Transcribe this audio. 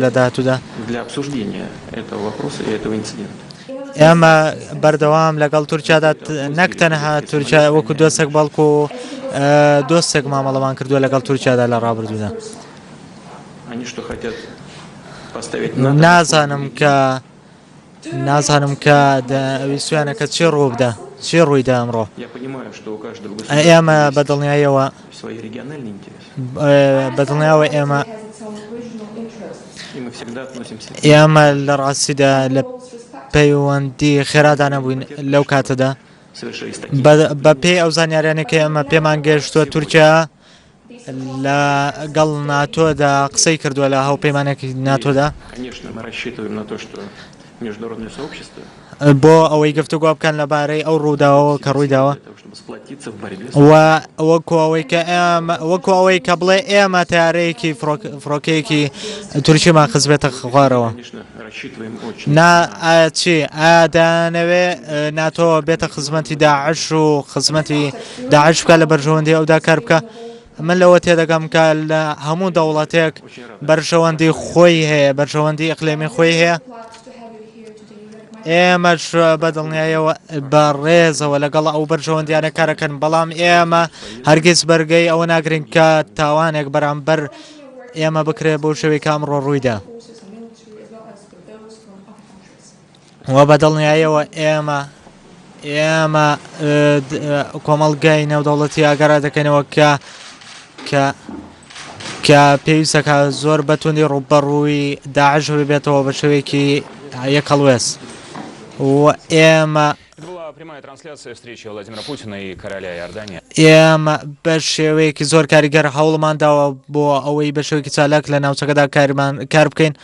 لە داهاتوودا. ئێمە بەردەوام لەگەڵ تورکیادا نەک تەنها تورکیا وەکو دۆستێک بەڵکو دۆستێک مامەڵەمان کردووە لەگەڵ تورکیادا لە ڕابردوودا. نازانم کە نازانم کە ویستویانە کە چی ڕووبدا چی ڕوویدا ئەمڕۆ ئێمە بە دڵنیاییەوە بە دڵنیاوە ئێمە ئێمە لە ڕاستیدا لە پەیوەندی خێرادا نەبووین لەو کاتەدا بە پێی ئەو زانیاریانە کە ئێمە پێمان گەشتووە تورکیا لە گەڵ ناتۆدا قسەی کردووە لە هاوپەیمانێکی ناتۆدا بۆ ئەوەی گفتوگۆ بکەن لەبارەی ئەو ڕووداوەوە کە ڕوویداوە و وەکو ئەوەی کە ئێمە وەکو ئەوەی کە بڵێ ئێمە تارەیەکی فڕۆکەیەکی تورکیمان خزبێتە خوارەوە نا ئایا چی ئایا دەیانەوێ ناتۆ بێتە خزمەتی داعش و خزمەتی داعش بکە لە بەرژەوەندی ئەودا کار بکە من لەوە تێدەگەم کە لە هەموو دەوڵەتێک بەرژەوەندی خۆی هەیە بەرژەوەندی ئەقلێمی خۆی هەیە ئێمەش بە دڵنیایەوە بە ڕێزەوە لەگەڵ ئەو بەرژەوەندیانە کارەکەن بەڵام ئێمە هەرگیز بەرگەی ئەوە ناگرین کە تاوانێک بەرامبەر ئێمە بکرێت بەو شێوەی کە ئەمڕۆ ڕوویدا. و بە دڵنیاییەوە ئێمە ئێمە کۆمەڵگای نێودەوڵەتی ئاگارا دەکەینەوە کە کە کە پێویستەکە زۆر بە توندی ڕووبەڕووی داعش ببێتەوە بە شێوەیەکی یەک هەڵوێست و ئێمە ئێمە بە شێوەیەکی زۆر کاریگەر هەوڵمان داوە بۆ ئەوەی بە شێوەیەکی چالاک لە ناوچەکەدا کارمان کار بکەین.